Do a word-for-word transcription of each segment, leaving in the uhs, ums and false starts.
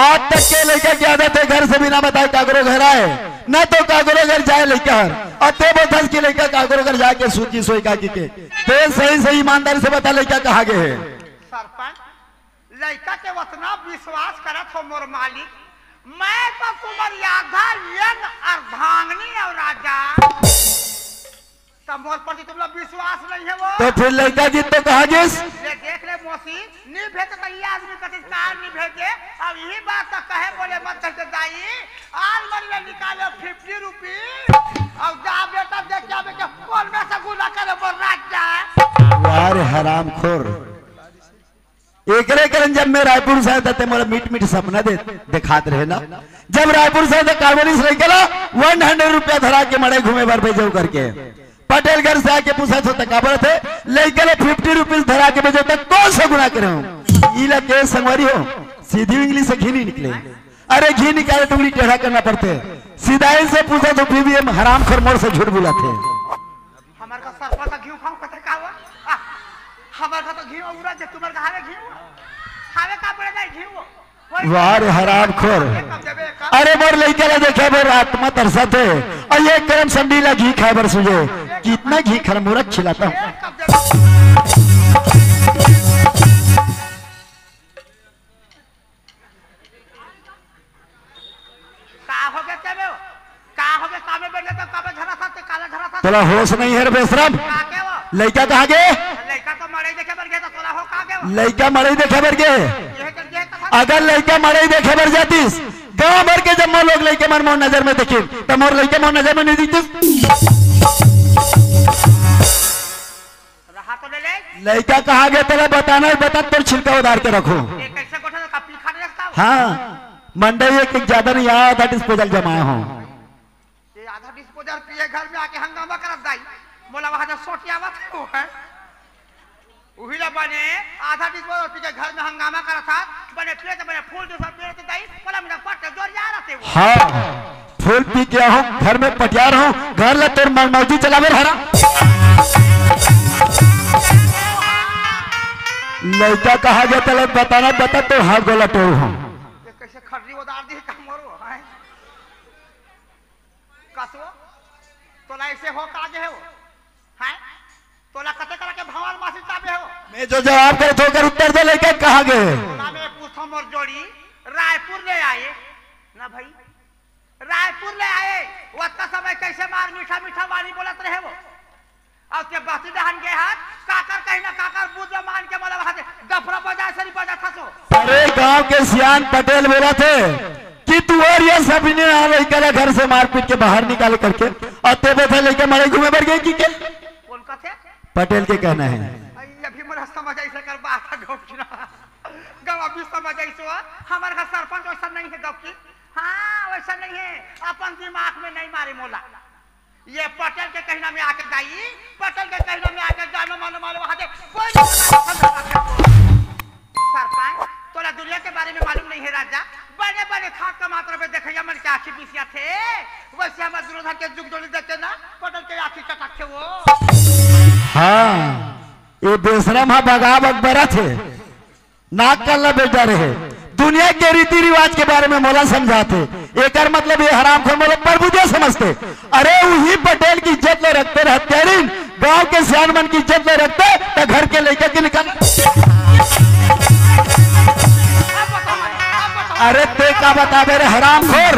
आज तक के लइका के आदत हे घर से बिना बताए काकरो घर आए, न तो काकरो घर जाए लइका हर। अउ ते बोलथस कि लइका काकरो घर जाके सूत गिस होही का कहिके। ते सही सही ईमानदारी से बता, लइका कहाँ गे हे? सरपंच, लइका के ओतना विश्वास करत हो मोर मालिक, मैं तो तुम्हर आधा अंग अर्धांगिनी अउ राजा। त मोर प्रति तुमला विश्वास नइ हे वो। त फेर लइका गिस त कहाँ गिस? ले देख ले मौसी, नइ भेजे त ये आदमी कतिस कार नइ भेजे। अब यही बात त कहे बोले मत कहिके दाई, आलमारी ले निकाले फिफ्टी रुपीज, अउ जा बेटा देख के आबे के कौन में से गुना करे बोल राजा। वाह रे हरामखोर। एकरे करन जब मैं रायपुर से आए त ते मोला मीठ मीठ सपना दे, देखात रहे ना। जब रायपुर से आए त कांवरिस लइका ला वन हंड्रेड रुपया धरा के मड़ई घूमे बर भेजव करके। पटेल घर से आके पूछत हो त का बोलत हे, लइका ला फिफ्टी रुपीज धरा के भेजव त कौन सा गुना करे हो? इला के संगवारी हो, सीधी इंग्लिश से घी नइ निकले। अरे घी निकाले त उंगली टेढ़ा करना पड़थे। सीधा इनसे पूछत हो, फिर भी ये हरामखोर मोर से झूठ बोलत हे। हमर घर सरपंच घी खाव कथे का वो? आ, हमर घर तो घी उरा जे तुम्हर घर हवे घी वो। खावे का पड़े नहीं घी वो। वाह रे हरामखोर। अरे मोर लइका ला देखे बर आत्मा तरसत हे। अउ ये करम संडी ला घी खाए बर सूझे। कितना घी खर मूरख खिलाता हूँ। का हो गे तेमे? का हो गे? कामे बैठ गे त कामे झरा था, ते काला झरा था। तोला होश नइ हे रे बेशरम। का के वो? लइका कहाँ गे? लइका तो मड़ई देखे बर गे त तोला हो का के वो? लइका मड़ई देखे बर गे। ये कर गे कथा। अगर लइका मड़ई देखे बर जातिस, गांव भर के जम्मो लोग लइका मन मोर नजर में देखिन, त मोर लइका मोर नजर में नइ दिखतिस। रहा तो ले ले। लइका कहाँ गे तेला बताना हे, बता तोर छिलका उधार के रखहूं। ये कैसे गोठा का पीखा रखता हो? हाँ, मंडई एक, एक ज्यादा नहीं, आधा डिस्पोजल जमाए हो। ये आधा डिस्पोजल पिए घर में आके हंगामा करत दाई। मोला वहां से सोटी आवत हो है। उही ला बने आधा डिस्पोजल पी के घर में हंगामा करत था। बने पिए तो बने फुल डिस्पोजल पिए तो दाई। मोला मेरा पट जोर जा रहा थे वो। हाँ। फुल पी के आहूं, घर में पटियार हूं, घर ला तोर मनमौजी चलावे हरा। लइका कहाँ गे तेला बताना, बता तोर हाथ गोला टोर हूं। ये कैसे खर्री उधार दी का मोरो, हैं? कसो? तोला ऐसे हो का गे हो? हैं? तोला कते करा के भंवर मासी चाबे हो? मैं जो जवाब करे थोकर उत्तर दे, लइका कहाँ गे? ना मैं पूछो मोर जोड़ी, रायपुर ले आए। ना भाई, रायपुर ले आए, ओतका समय कैसे मार मीठा मीठा वाणी बोलत रहे वो। अउ ते बस्ती डहन गे हस, काकर कहीं ना काकर बुद्ध मान के मोला वहां से डफरा बजाए सरी बजा थसो। अरे गांव के सियान पटेल बोलथे कि तू अउ ये सब इन्हें आ लइका ला घर से मारपीट के बाहर निकाले करके, अउ ते बता लइका मड़ई घूमे बर गे कि के? कौन कथे? पटेल के कहना हे। अभी मोला समझ आइस कर बात है गौकी ना। गवा भी समझ आइस हो, हमर घर सरपंच वैसा नहीं है गौकी। हाँ, वैसा नहीं है, अपन दिमाग में नहीं मारे मोला। ये पटेल के कहना में आके जाई, पटेल के कहना में आके जानो मानो मानो वहां से कोई नहीं। सरपंच, तोला दुनिया के बारे में मालूम नहीं है राजा। बने बने खाट का मात्रा में देखैया मन के आँखी बिसिया थे, वैसे हमर दुर्योधन के जुग जोड़ी देते ना, पटेल के आँखी चटक थे वो। हाँ, ये बेशरम हा बगा बक बरा थे। नाक कल्ला बेटा रहे। दुनिया के रीति रिवाज के बारे में मोला समझाथे। एकर मतलब ये हरामखोर मोला प्रभु जो समझथे। अरे उही पटेल की इज्जत ले रखते रहते हरिन, गांव के सियान मन की इज्जत ले रखते, त घर के लइका के निकाल। अरे ते का बताबे रे हरामखोर,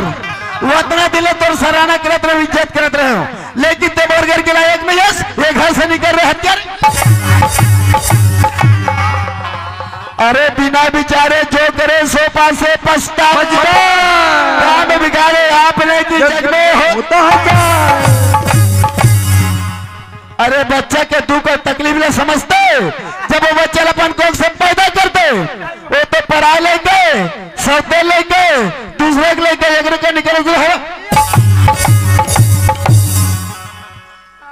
ओतना दिन ले तोर सराहना करत रहे, इज्जत करत रहे हो, लेकिन ते मोर घर के लायक नहीं हस, ये घर से निकल रहे हत्यारे। अरे बिना विचारे जो करे सो पासे पछतावा। पछतावा। काम बिगाड़े आपने की जग में हो। होता है क्या? अरे बच्चा के दुख अउ तकलीफ ला समझते, जब वो बच्चा ला अपन कोख से पैदा करते, वो तो पराए लइका, सौते लइका, दूसरे के लइका, एक लइका निकल जो है।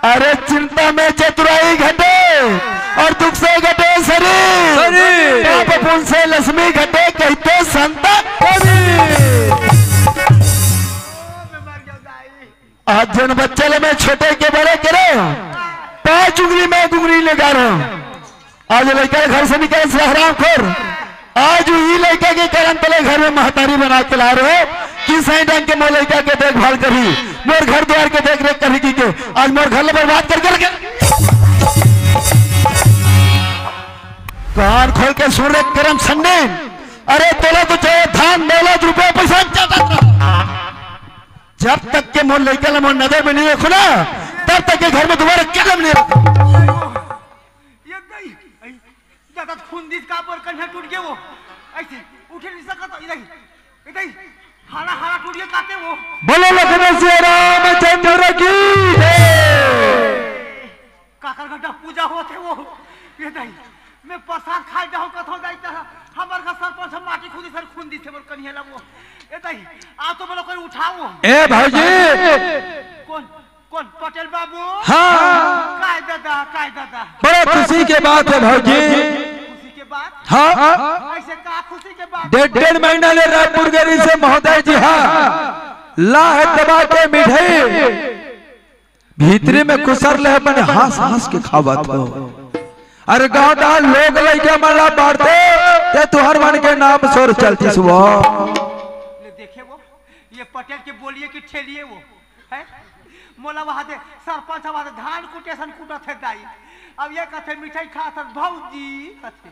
अरे चिंता में चतुराई घटे अउ दुख से घटे शरीर, शरीर। पाप पुण्य से लक्ष्मी घटे कहिथे संत। शरीर। आज जेन बच्चा ले मैं छोटे के बड़े करे, पांच उंगली में एक उंगली ले गा रहा हूं। आज लइका घर से निकले हरामखोर, आज उही लइका के कारण तले अरे महतारी बना के ला रहे हो कि सही ढंग के मोर लइका के देखभाल करही, मोर घर द्वार के देख रेख करही की के आज मोर घर ल बर्बाद करके रखे। कान खोल के सुन रे करम सन्ने, अरे तोला तो चाहे धान दौलत रुपया पैसा चाहत रहो, जब तक के मोर लइका ल मोर नजर में नहीं रखो ना, तब तक के घर में दोबारा कदम नहीं रखो। ये दई, ज्यादा खून दिस का पर कन्हा टूट गए वो, ऐसे उठे नहीं सकता। इधर, इधर हाड़ा हाड़ा टूट गए काते वो। बोलो लखनऊ से रामचंद्र की जय। काकर गड्ढा पूजा होते वो। ये दई, मैं प्रसाद खाए जाऊँ कथो जाई त हमर घर सरपंच हम माटी खुदी सर खून दिस मोर कन्हैया लगो। ये दई, आ तो बोलो कोई उठाओ। ए भौजी। कौन? कौन पटेल बाबू? हाँ। काय दादा, काय दादा? बड़ा खुशी के बात है भौजी। खुशी के बात? हाँ। ऐसे का खुशी के बात? डेढ़ डेढ़ महीना ले रायपुर गरी से महोदय जी हाँ ला है दबा के मिठाई भीतरी में कुसर ले अपन हंस हंस के खावत हो। अरे गांव दान लोग लइका मन ला बांटते ते तुहर मन के नाम सोर चलती सुबह। ले देखे वो, ये पटेल के बोलिए कि ठेलिए वो। है? मोला वहां दे सरपंच वहां दे धान कुटे सन कुटत है दाई। अब ये कथे मिठाई खात है भौजी कथे।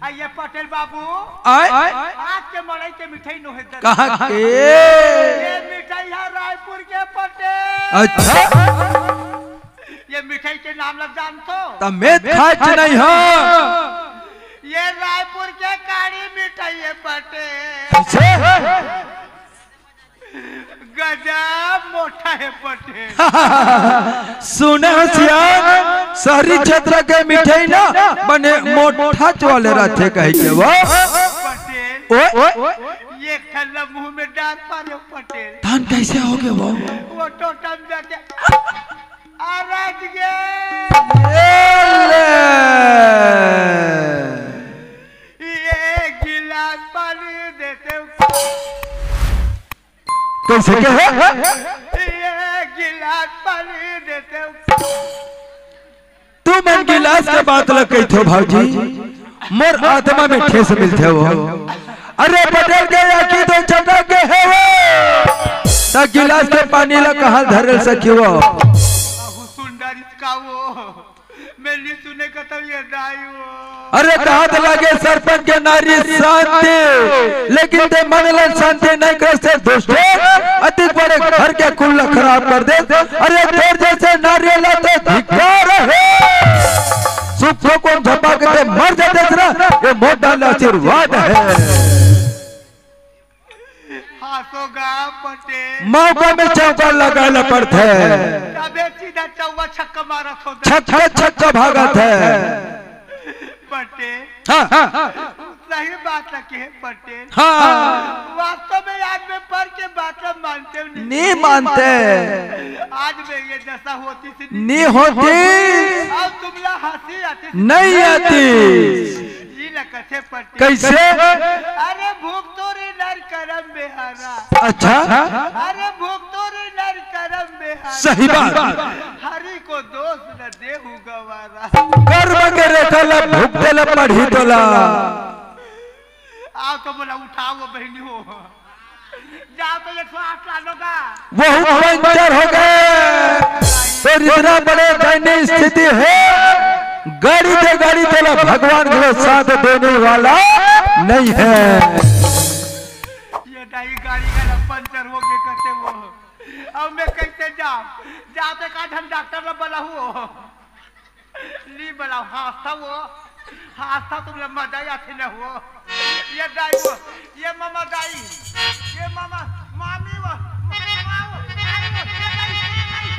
आ ये पटेल बाबू। आय? आज के मड़ई के मिठाई नोहे दे। कहाँ के? ये मिठाई है रायपुर के पटेल। अच्छा। ये मिठाई के नाम लग जानतो? त मैं खाच नहीं हो। ये रायपुर के काड़ी मिठाई है पटेल। अच्छा। गजब मोटा है पटेल। सुने हो सियान, शहरी क्षेत्र के मिठाई ना बने मोटा चोले रहते कही के वो। पटेल, ओए, ओए, ये ठल्ला मुंह में डाल पा रहे हो पटेल। धान कैसे हो गए वो? वो टोटम जाके आ राज गए। ये ले। ये गिलास पानी देते हो। कैसे के है? ये गिलास पानी देते हो। तू मन गिलास के बात ल कहिथो भौजी, मोर आत्मा में ठेस मिलथे वो। अरे पटेल के आँखी दो चटा के है वो, त गिलास के पानी ल कहाँ धरल सकी वो? अहू सुन डारिस का वो? मैं नहीं सुने कथव ये दाई वो। अरे कहा त लागे सरपंच के नारी शांति, लेकिन ते मन ला शांति नहीं कर से दुष्ट, अति बड़े घर के कुल ला खराब कर दे। अरे तोर जैसे नारी ला तो धिक्कार है। सुख को झपा के ते मर जाते ना, ये मोटा ला आशीर्वाद है। हासो गा पटेल। मौका में चौका लगाए ला पड़थे। तबे सीधा चौवा छक्का मारत हो। छक्का छक्का भागत है। पटेल। हाँ, हाँ, हाँ। सही बात है के पटेल। हाँ। वास्तव में आज मैं पर के बात ला मानते हो नहीं। नहीं मानते। आज मैं ये दशा होती थी नहीं होती। अब तुमला हंसी आती थी। नहीं आती। ये ना कथे पटेल। कैसे? अरे भुगतो रे नर करम बेहारा। अच्छा। अरे भुगतो रे नर करम बेहारा। सही बात। हरि को दोष न देहु गवारा। कर्म के रेखा ला भुगते ला पड़ही तोला। आओ तो बोला उठाओ वो बहनी हो। जाओ तो एक सौ आठ लानो का। वहू पंचर हो गए। तो इतना बड़े दयनीय स्थिति है, गाड़ी दे गाड़ी तोला भगवान को साथ देने वाला नहीं है। ये दाई गाड़ी का ना पंचर हो गए कहते वो। अब मैं कैसे जाऊं? जाते का ढंग डॉक्टर ला बुलाऊं। ली बुलाओ, हंसता वो, हंसता तुमला मजा ही आते ना वो। ये दाई वो, ये मामा दाई, ये मामा, मामी वो, मामा वो, दाई वो, ये दाई, ये दाई, ये दाई।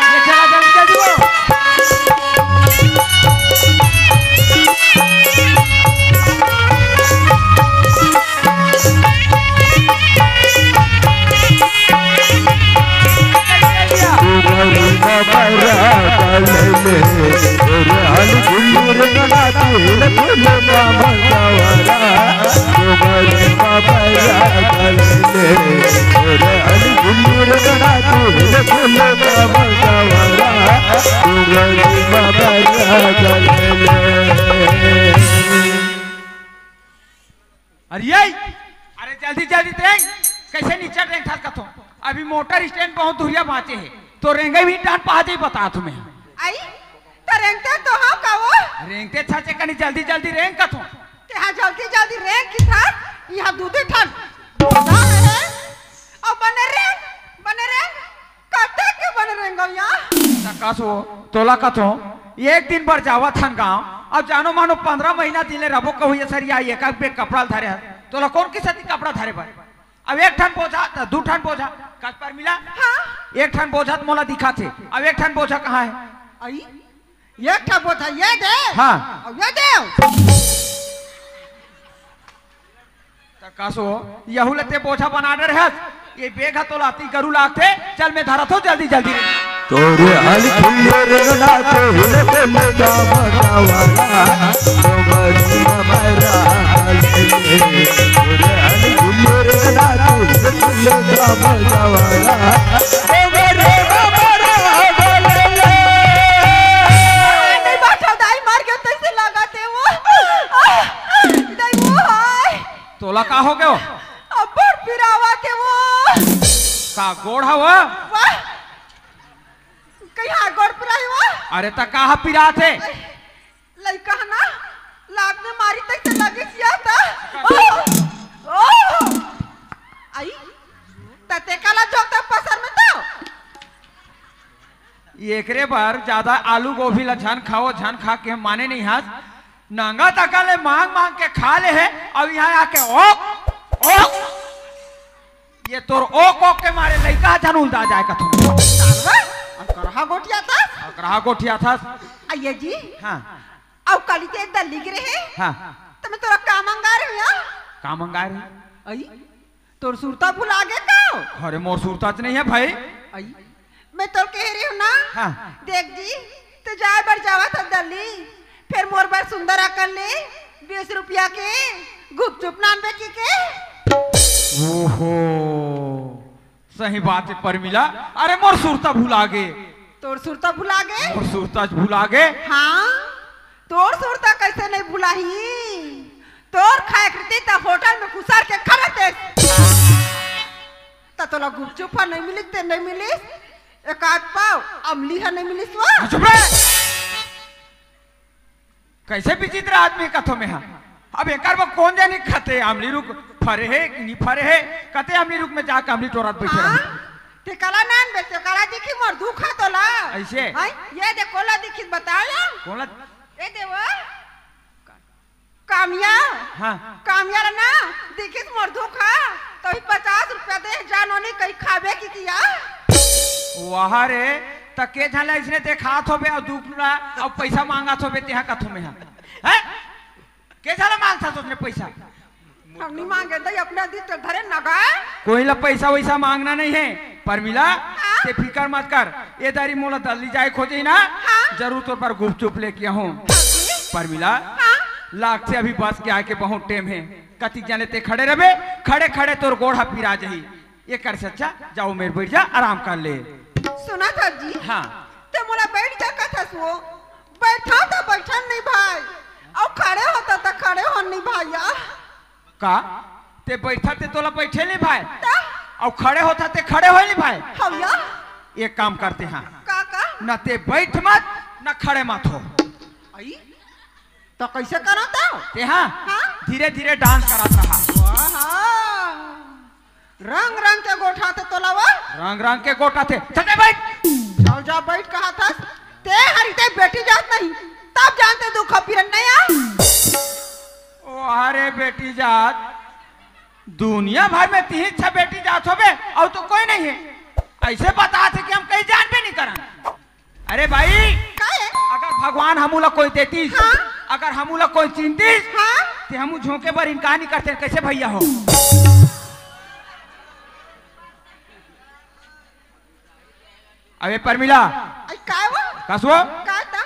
ये चला जल्दी, जल्दी वो। डोंगरी म बरहा जले। अरे ये, अरे जल्दी जल्दी रेंग, कैसे नीचे रेंगथस कथों? अभी मोटर स्टैंड बहुत दूरिया बाँचे हे, तो रेंगे भी टान पा जाई बतात हँव मैं। आई, त रेंगते तो हँव का वो? रेंगते छाचे कनी जल्दी जल्दी रेंग कथों। तेहा जल्दी जल्दी रेंग किथस, इहाँ दू दू ठन बोझा हे, अउ बने रेंग, बने रेंग, कते के बने रेंगव या? त कस वो, तोला कथों, एक दिन बर जावत हन गाँव, अब जानो मानो पंद्रह महीना दिन ले रबो कहू ये सरिया, एक एक बेग कपड़ा ल धरे हस, तोला कोन के सेती कपड़ा धरे बर? अब एक ठन बोझा, त दू ठन बोझा, कस परमिला? हाँ। एक ठन बोझा त मोला दिखाथे, अब एक ठन बोझा कहाँ हे? आई, एक ठन बोझा ये दे। हाँ। अउ ये दे। त कस वो, यहू ल ते बोझा बना डरे हस, ये बेग ह तोला अति गरू लागथे, चल मैं धरत हँव जल्दी जल्दी। तोरे हल खुले रे ना तो हिले बोले का बजावाला, डोंगरी म बरहा जले। तोरे हल खुले रे ना तो हिले बोले का बजावाला, डोंगरी म बरहा जले। नहीं बाटव दाई, मर गेंव तइसे लागत हे वो। दाई वो हाय। तोला का हो गेव? अब्बड़ पिरावत हे वो। का गोड़ ह वो? वाह। कहीं हाथ गोड़ पिराही वो? अरे त का ह पिरात हे? लइका ह ना, लात में मारी तइसे लगिस या त। ओह! ओह! आई, त ते काला जोंकथस पसर में तो? एकरे बर जादा आलू गोभी ला झन खाओ, झन खा के माने नहीं हस। नंगा तका ले मांग मांग के खा ले हे, अउ इहाँ आके ओक, ओक। ये तोर ओक ओक के मारे लइका झन उलदा जाय कथों। सालवा, अउ करहा गोठियाथस? अउ करहा गोठियाथस? अइया जी। हाँ। अउ कली ते दल्ली गिरे हे? हाँ। त मैं तोला का मंगाय रहेंव या? का मंगाय रहे? अई, तोर सुरता भुला गे का? अरे मोर सुरता च नहीं हे भाई। अई, मैं तोला कहे रहेंव ना। हाँ। देख जी, ते जाय बर जावत हस दल्ली, फेर मोर बर सुंदर अकन ले बीस रुपया के गुपचुप लानबे कहिके। ओहो, सही बात हे परमिला। अरे मोर सुरता भुला गे। तोर सुरता भुला गे? मोर सुरता भुला गे। हाँ, तोर सुरता कइसे नहीं भुलाही? तोर खाए के रहितिस त होटल में खुसर के खा लेतेस। त तोला गुपचुप ह नहीं मिलिस, ते नहीं मिलिस, एक आध पाव अमली ह नहीं मिलिस वो। चुप रह। कइसे विचित्र आदमी कथों मैं हा। अब एकर बर कोन जानी कते अमली रुख फरे हे कि नहीं फरे हे, कते अमली रुख में जाके अमली टोरत बइठे हाँ? रहे। ते काला नान बेचे, काला दिखही मोर दुख ह तोला। अइसे? हैं? ये दे कोला दिखही बताओ या। कोला? ए दे वो। कामिया। हाँ। कामिया ला ना, दिखिस मोर दुख ह, त ओही पचास रुपया दे, जा नोनी कहीं खाबे कहिके। वाह रे, त के झन ला अइसने देखात होबे अउ दुख ला, अउ पइसा मांगत होबे, तेहा कथों मैं हा। हैं? के झन ला मांगथस ओसने पइसा? हम नहीं मांगे दई, अपने दिस ते धरे नगा। कोई ला पइसा वइसा मांगना नहीं हे। परमिला, हाँ? ते फिकर मत कर, ए दारी मोला दल्ली जाय खोजे ना, हाँ? जरूर तोर बर गुपचुप लेके आहूँ। हाँ जी? परमिला, हाँ? लागथे अभी बस के आय के बहुत टेम हे, कतिक जाने ते खड़े रहबे, खड़े खड़े तोर गोड़ ह पिरा जही। एकर से अच्छा जाओ मेर बइठ जा, आराम कर ले। सुनथस जी? हाँ। ते मोला बइठ जा कथस वो, बइठा त बइठन नहीं भाई, अउ खड़े होता त खड़े होन नहीं भाई या। का? ते बइठा ते तोला बइठे नहीं भाय? त? अउ खड़े होथा ते खड़े होय नहीं भाय? हव या। एक काम करते हाँ। का, का? न ते बइठ मत, न खड़े मत हो। अई? त कइसे करव त? ते हाँ? हाँ? धीरे धीरे डांस करत रहा। वाह! रंग रंग के गोठाथे तोला वो। रंग रंग के गोठाथे। चल बे बइठ। चल जा बइठ कहाथस। ते हर इते बेटी जात नहीं, तब जानते दुख पीरन नहीं आ। ओ अरे बेटी जात, दुनिया भर में तिही छह बेटी जात होबे, अउ तो कोई नहीं हे। अइसे बताथे कि हम कहीं जानबे नहीं करन। अरे भाई, का हे? अगर भगवान हमू ला कोई देतिस, हाँ? अगर हमू ला कोई चिनतिस, हाँ? ते हमू झोंके बर इनकार नहीं करते, कइसे भइया हो? अबे परमिला। अई, काय वो? कस वो? काय त?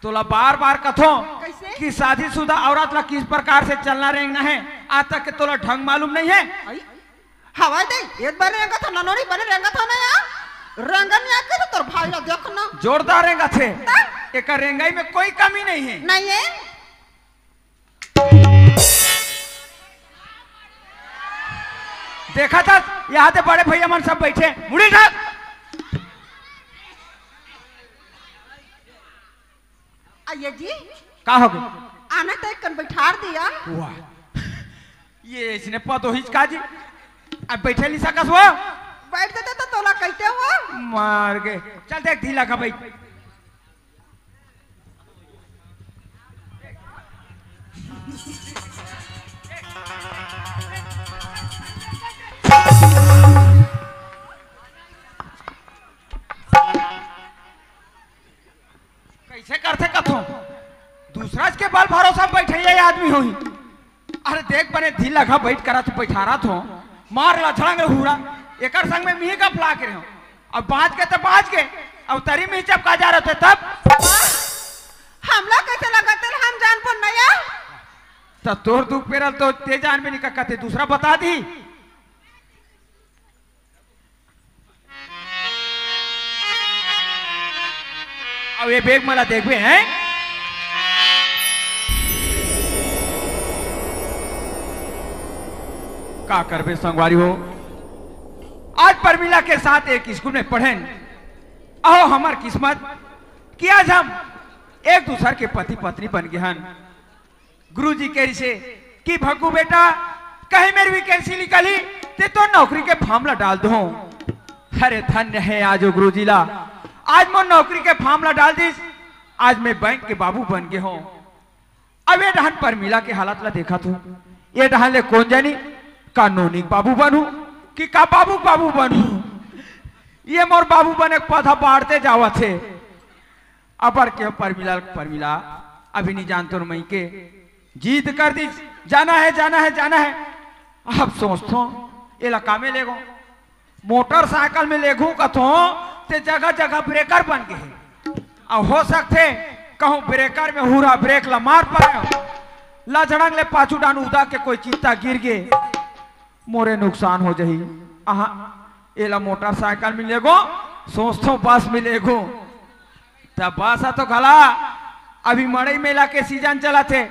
तोला बार-बार कथों कइसे? कि शादीशुदा औरत ला किस प्रकार से चलना रेंगना हे, आज तक के तोला ढंग मालूम नहीं हे। अई, हवय दे, एक बार रेंगत हव, ननोरी बने रेंगत हव ना या। रेंगन या के तो तोर भाई ला देखना। जोरदार रेंगा थे। तब? एकर रेंगाई में कोई कमी नहीं है। नहीं है? देखा था, यहाँ ते बड़े भैया मन सब बैठे, मुड़ी ढाक। अये जी। का हो गए? आना तो एक कन बैठार दिया। वाह, ये इसने पद होइच का जी? अब बैठे नहीं सकस वो? बैठ देते तो तोला कहते हो। मार के। चल देख, ढीला का बैठ। कैसे करथे कथो? दूसरा के बल भरोसा बैठे ये आदमी होही। अरे देख, बने ढीला का बैठ करत बैठारत हो, मार ला छड़ंग हुड़ा, एकर संग में मिही का फला के रहो। अब बाँच के तो बाँच के, अब तरी में ही चपका जा रहे थे तब। हमला कैसे लगत हे, हम जान पन नया। त तोर दुख पेरल तो ते जान में निका कथे, दूसरा बता दी। अब ये बेग मला देखबे हैं। का करबे संगवारी हो, आज परमिला के साथ एक स्कूल में पढ़ेन। अहो हमर किस्मत कि आज हम एक दूसर के पति पत्नी बन गे हन। गुरुजी कहिसे कि भग्गू बेटा, कहीं मेर वैकेंसी निकलही ते तो नौकरी के फॉर्म ला डाल दो। अरे धन्य हे आज ओ गुरुजी ला, आज मोर नौकरी के फॉर्म ला डाल दिस, आज मैं बैंक के बाबू बन गे हों। अब ये डहन परमिला के हालत ला देखत हों, ये डहन ले कोन जानी का नोनी के बाबू बनहूं कि का बाबू के बाबू बनहूं। ये मोर बाबू बने के पथा बाढ़ते जावत हे। अबर के परमिला, परमिला, अभी नहीं जानत हों मइके, जिद कर दिस, जाना है, जाना है, जाना है। अब सोचत हों, एला का में लेगों, मोटरसाइकिल में लेगहूं कथों, ते जगह जगह ब्रेकर बन गे हे। अब हो सकथे कहूं ब्रेकर में हुरा ब्रेक ला मार पाए, लझड़ंग ले पाछू डान उदा के कोई चीता गिर गे, मोरे नुकसान हो जही। अहा, एला मोटरसाइकिल में लेगों, सोचत हों बस में लेगों। त बस ह तो घला अभी मड़ई मेला के सीजन चलत हे,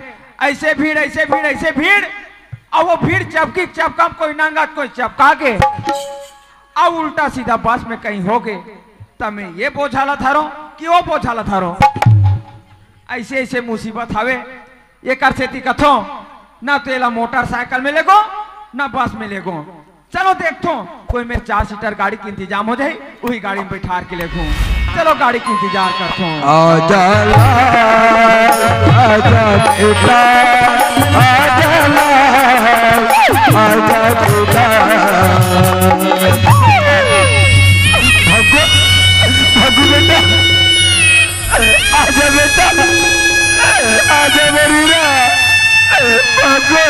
ऐसे भीड़, ऐसे भीड़, ऐसे भीड़, अउ वो भीड़ चपकी चपका म कोई नंगत कोई चपका गे, अउ उल्टा सीधा बस में कहीं हो गे, त मैं ये बोझा ला धरों कि वो बोझा ला धरों। ऐसे ऐसे मुसीबत हवे, एकर सेती कथों, ना तो एला मोटरसाइकिल में लेगों, ना बस में लेगों। चलो देखथों, कोई मेर चार सीटर गाड़ी के इंतजाम हो जाही, उही गाड़ी में बैठार के लेगों। चलो गाड़ी के इंतजार करथों। आजा लाल, आजा बेटा, आजा लाल, आजा बेटा। भग्गू, भग्गू बेटा। आजा बेटा, आजा मोर हीरा, भग्गू,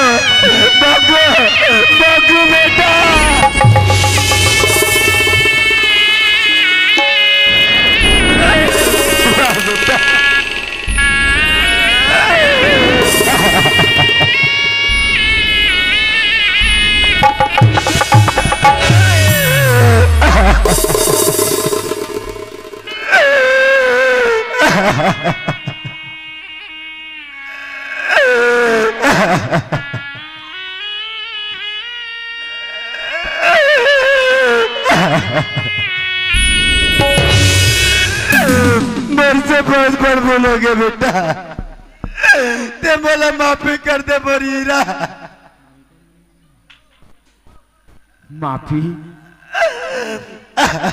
भग्गू, भग्गू बेटा। मोर से बहुत बड़ भूल हो गे बेटा, ते मोला माफी कर दे मोर हीरा। माफी?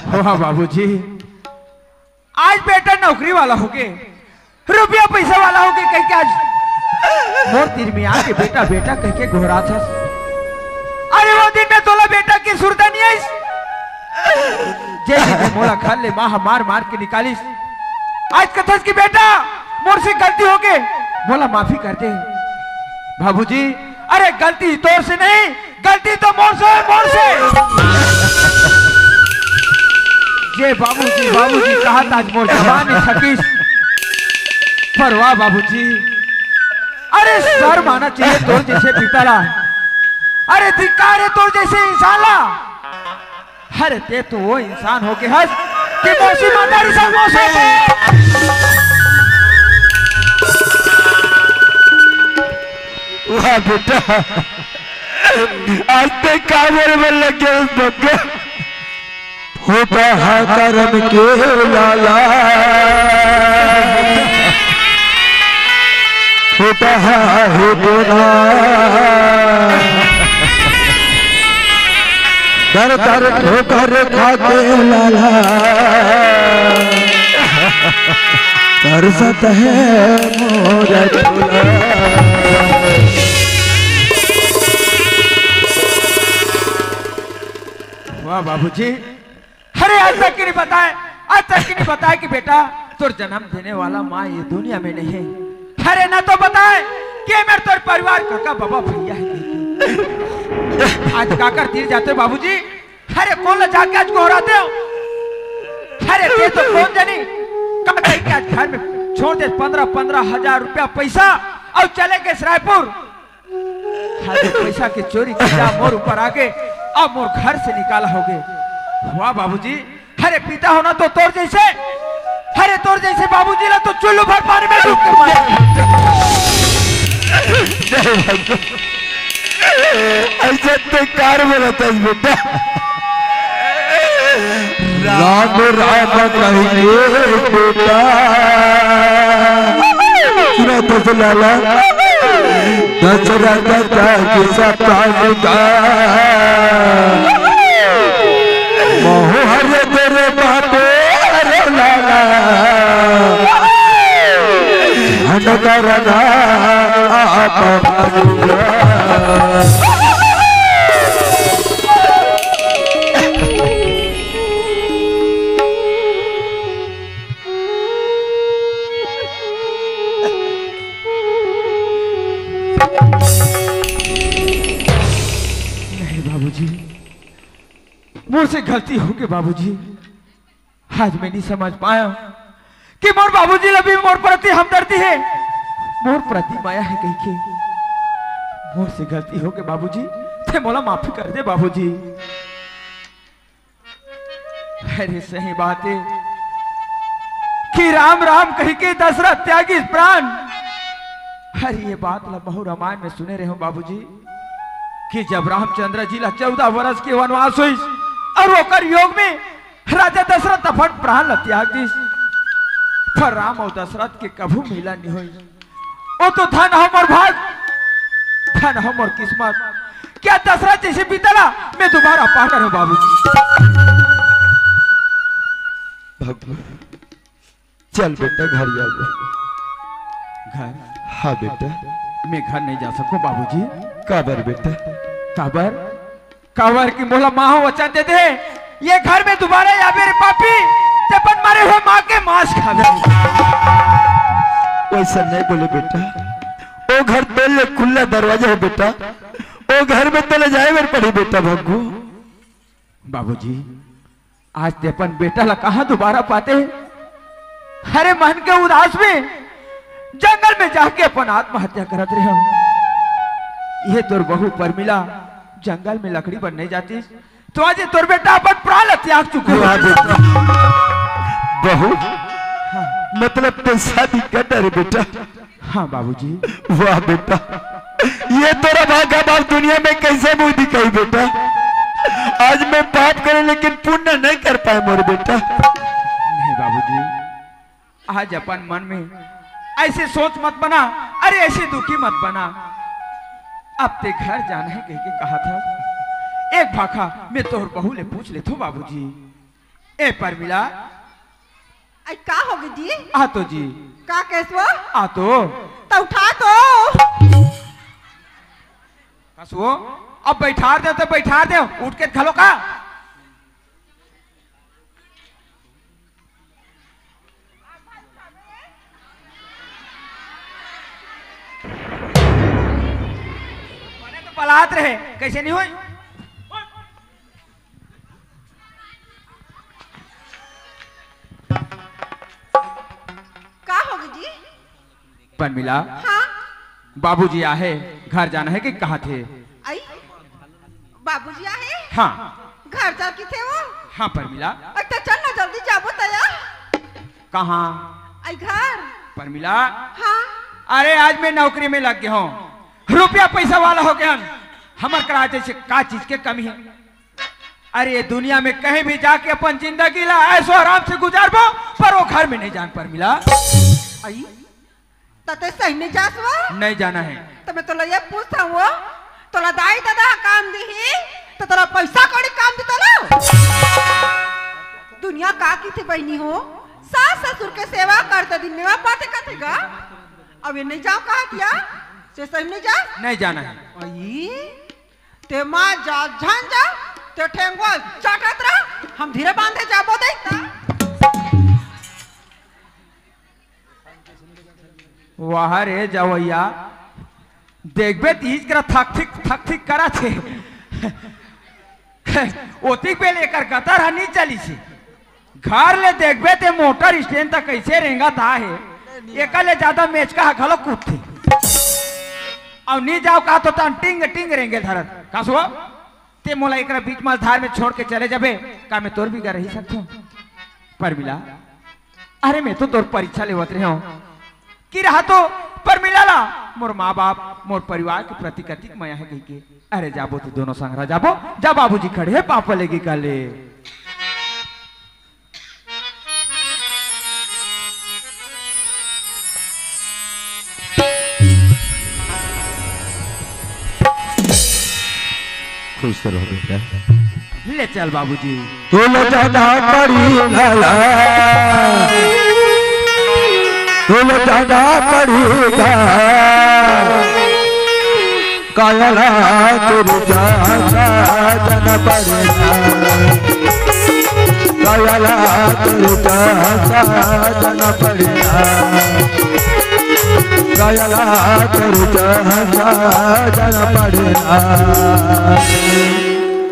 वाह बाबूजी, आज बेटा नौकरी वाला हो गे, रुपया पैसा वाला हो गे कहिके आज मोर तीर में आके बेटा बेटा कहिके गोहरात हस। अरे वो दिन में तोला बेटा के सुरता नहीं आइस, जे दिन में मोला घर ले माँ मार मार के निकालिस। आज कथस कि बेटा मोर से गलती हो गे, मोला माफी कर दे। बाबूजी, अरे गलती तोर से नहीं, गलती तो मोर से, मोर से। जे बाबूजी, बाबूजी कहत आज मोर जबान ही थकिस। पर वाह बाबूजी, अरे शर्म आना चाहिए तोर जैसे पिता ला। अरे धिक्कार है तोर जैसे इंसान ला। अरे ते तो वो इंसान हो के हस, कि मौसी माता री समोसा दे। वाह बेटा, आज ते का बोले बर लग गया बग्गा। होता है करम के लाला, होता है तेरा। दर दर ठोकर खा के लाला, तरसत है मोर झोला। वाह बाबूजी, अरे आज तक के नहीं बताए, आज तक के नहीं बताए कि बेटा तोर जन्म देने वाला माँ ये दुनिया में नहीं है। अरे ना तो बताए कि ये मेरे तोर परिवार काका बाबा भैया है। आज काकर तीर जाते हो बाबूजी, अरे कौन ला जाके आज गोहराते हो? अरे ते तो कौन जानी का कहीं के आज घर में छोड़ दे पन्द्रह पन्द्रह हजार रुपया पैसा और चले गए रायपुर। हाँ, जो पैसा के चोरी किया मोर ऊपर आके, अब मोर घर से निकाला होगे। वाह बाबूजी, अरे पिता होना तो तोर जैसे, अरे तोर जैसे बाबूजी ला तो चुल्लू भर पानी में डूब के मारे। ऐसा ते कार में रहता है बेटा। राम राम कहिए बेटा। सुना तो से लाला, दशरथ का किस्सा पालूंगा। मोहर तेरे बापे रे लाला, हंडकर ना आप पालूंगा। नहीं बाबूजी, मोर से गलती हो गई बाबूजी। आज मैं नहीं समझ पाया कि मोर बाबूजी ला भी मोर प्रति हमदर्दी है, मोर प्रति माया है कहिके। मोर से गलती हो गई बाबूजी, ते मोला माफी कर दे बाबूजी। अरे सही बात है कि राम राम कहिके दशरथ त्यागिस प्राण। अरे ये बात ला बहु रामायण में सुने रहे हो बाबूजी कि जब रामचंद्र जी ला चौदह वर्ष के वनवास होइस और ओकर योग में राजा दशरथ अपन प्राण ला त्याग दिस, पर राम और दशरथ के कभू मिलन नहीं होइस। वो तो धन हो मोर भाग, धन हो मोर किस्मत। क्या दशरथ जैसे पिता ला मैं दोबारा पा कर हूँ बाबूजी। भगवान, चल बेटा घर जा। घर? हाँ बेटा। मैं घर नहीं जा सकूं बाबूजी। काबर बेटा? काबर? काबर कि मोला माँ ह वचन दे दे, ये घर में दोबारा आबे रे पापी, ते अपन मरे हुए माँ के मांस खाबे। वैसा नहीं बोले बेटा, वो घर तोर लिए खुला दरवाजा है बेटा, वो घर में तोला जाए बर पड़ी बेटा भग्गू। बाबूजी, आज ते अपन बेटा ला कहाँ दोबारा पाते? अरे मन के उदास में जंगल में जाके अपन आत्महत्या करत रहे हो। ये तोर बहू परमिला जंगल में लकड़ी बर नहीं जाती, तो आज ये तोर बेटा अपन प्राण ला त्याग चुके हो। वाह बेटा। बहू, हाँ। मतलब ते शादी कर डरे बेटा। हाँ बाबूजी। वाह बेटा, ये तोरा भागा बाप दुनिया में कैसे मुंह दिखाई बेटा। आज मैं पाप करे लेकिन पुण्य नहीं कर पाए मोर बेटा। नहीं बाबूजी, आज अपन मन में ऐसे सोच मत बना, अरे ऐसे दुखी मत बना। अब ते घर जाना है कह के कहा था, एक भाखा मैं तोर बहू ले पूछ लेथो बाबूजी। ए परमिला, आई का होगे जी? आ तो जी। का केस वो? आ तो। त उठा तो। कस वो? अब बैठार दे तो बैठार दे, उठ के घलो का? बने तो पलात रहे, कैसे नहीं होई? का होगे जी? परमिला, हाँ? बाबूजी आहे, घर जाना है कि कहा थे? आई, बाबूजी आहे? हाँ। घर जा की थे वो? हाँ परमिला। अच्छा चल ना जल्दी जाबो त। कहाँ? आई घर। परमिला। हाँ। अरे, आज मैं नौकरी में लग गया हूँ, रुपया पैसा वाला हो गया हूँ। हमर करा जैसे का चीज के कमी है? अरे, ये दुनिया में कहीं भी जाके अपन जिंदगी ला ऐसो आराम से गुजारबो, पर वो घर में नहीं जान, परमिला। आई, त तैं सही नहीं जास वो? नहीं जाना है। त मैं तोला ये पूछत हूँ वो, तोला दाई ददा ह काम दिही, त तोला पैसा कौड़ी काम दी तोला? दुनिया का किथे बहिनी हो, सास ससुर के सेवा करते दिन मेवा पाते कथे गा। अब ये नहीं जाव कहा दिया, से सही नहीं जा? नहीं जाना है। आई, ते माँ जा, झन जा, ते ठेंगवा चाटत रह, हम धीरे बांधे जाबो दे। वाह रे जवैया, देखबे तीज करा थक थिक, थक थिक करा थे। ओतिक बेल एकर गतर ह नी चलिस हे। घर ले देखबे ते मोटर स्टैंड तक कैसे रेंगत आहे, एकर ले ज्यादा मेचका ह घलो कूदथे। अउ नी जाव कहा तो तन टिंग टिंग रेंगे धरत। का सुआ? ते मोला एकरा बीच मझधार में छोड़ के चले जाबे, का मैं तोर बिगर रही सकथों? परमिला, अरे मैं तो तोर परीक्षा लेवत रहे हूँ कि रहा तो परमिला ला मोर माँ बाप, मोर परिवार के प्रति कतिक मया है कहिके। अरे जाबो तो दोनों संग रहा जाबो, जा बाबूजी खड़े है, पापा लेगी काले। खुश रहो बेटा। ले चल बाबूजी। तुल ज्यादा पड़ी घला, तुल ज्यादा पड़ी घला। कायला तुरचा साजन पड़ना, कायला तुरचा साजन पड़ना, कायला तुरचा साजन पड़ना।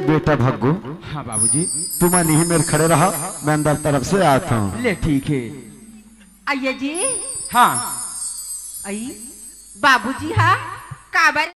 बेटा भग्गू, हाँ बाबूजी। तुम नहीं मेरे खड़े रहा, मैं अंदर तरफ से आता हूँ। ले ठीक है। अइया जी। हाँ। आई, बाबूजी हा काबर